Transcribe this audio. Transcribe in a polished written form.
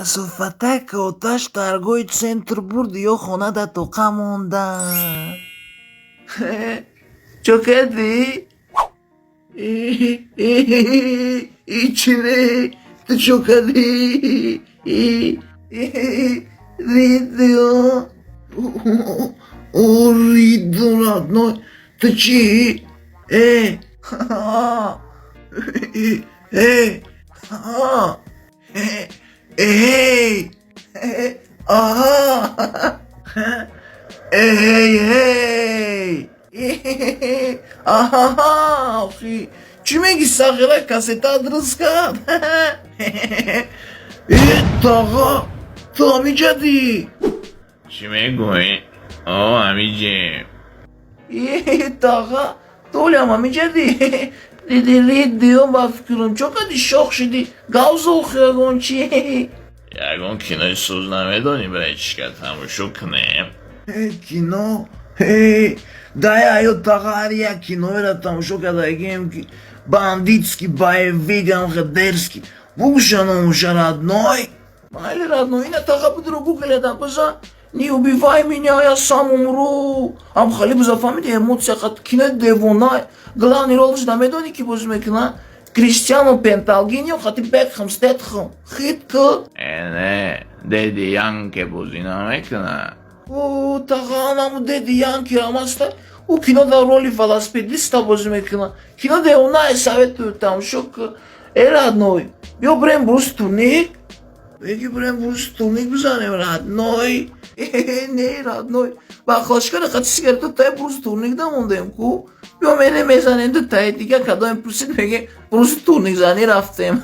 Касофатак оташ торговый центр бурд ё хона да тоқа мондан. Чо кардӣ? Ичи не, ту чо кардӣ? Ридио. О, ридо, родной. Ту чӣ? Э. Э. Эй. Аҳа. Эй, эй. Аҳа, охи. Чӣ мегӣ, сағира кассета дуруст кард? Э, тағо, ту ҳамиҷадӣ? Чӣ мегӯӣ? О, ҳамиҷем. Э, тағо, ту ҳолиам ҳамиҷадӣ? Диди, ридиё, ба фикрам, чо кади шох шидӣ? Гавзохи ягон чи? Ягон кинои суз намедонӣ, братишка, тамошо кунем? Кино? Дай аё, тағо, ҳар як киноеро тамошо кардагием, ки бандитский, боевик, амхе дерзкий. Бугӯша номуша, родной. Майли, родной, ина, тағо, будро гугледа бизан. «Не убивай меня, я сам умру». Ам хали биза, фаҳмиди, эмоция қат кинои девона. Главный роль ш намедонӣ, ки бозӣ мекунад? Криштиану Пенталгинио хати Бекхам Стетхам. Хит ку. Э, не, Дэдди Янке бозӣ намекунад? О, тағо, анаму Дэдди Янки ам аста. Ӯ кино дар роли велосипедиста бозӣ мекунад. Кино девона, советую, тамошо ку. Э, родной, биё бирем брус турник. Беги, бирем брус турник бизанем, родной. Не, родной. Бахлашкара қати сигарета тай брус турник дамондем ку. Биё мерем, мезанем ду таи дига, кадоем пурсид, мегем, бруси турник занӣ рафтем.